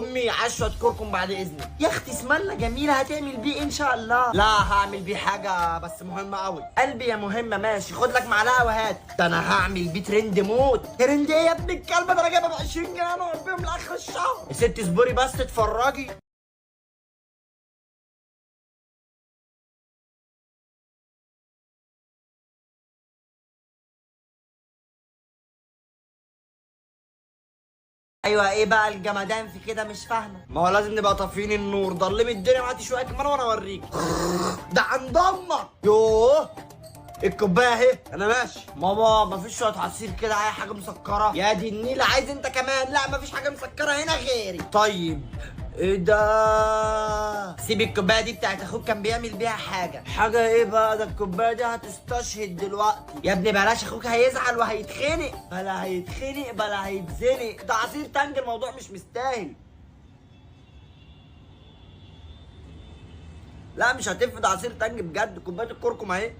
امي عايز شوية كركم بعد اذنك. يا اختي اسم الله جميلة، هتعمل بيه ان شاء الله؟ لا هعمل بيه حاجة بس مهمة قوي. قلبي يا مهمة، ماشي خد لك معلقه وهات. ده انا هعمل بيه ترند موت. ترند ايه يا ابن الكلب؟ ده انا جايبها ب 20 جنيه انا بيهم لاخر الشهر. يا ست اصبري بس اتفرجي. ايوه ايه بقى الجمدان في كده؟ مش فاهمه. ما هو لازم نبقى طافيين النور، ضلمي الدنيا وهاتي شوية كمان وانا اوريك. ده عند امك. يوه الكوباية اهي، انا ماشي. ماما مفيش شوية عصير كده، اي حاجة مسكره؟ يا دي النيل، عايز انت كمان؟ لا مفيش حاجة مسكره هنا غيري. طيب ايه ده؟ سيب الكوباية دي بتاعت اخوك كان بيعمل بيها حاجة. حاجة ايه بقى؟ ده الكوباية دي هتستشهد دلوقتي يا ابني. بلاش اخوك هيزعل وهيتخنق. بلا هيتخنق بلا هيتزنق، ده عصير تانج، الموضوع مش مستاهل. لا مش هتفرد عصير تانج بجد، كوباية الكركم اهي.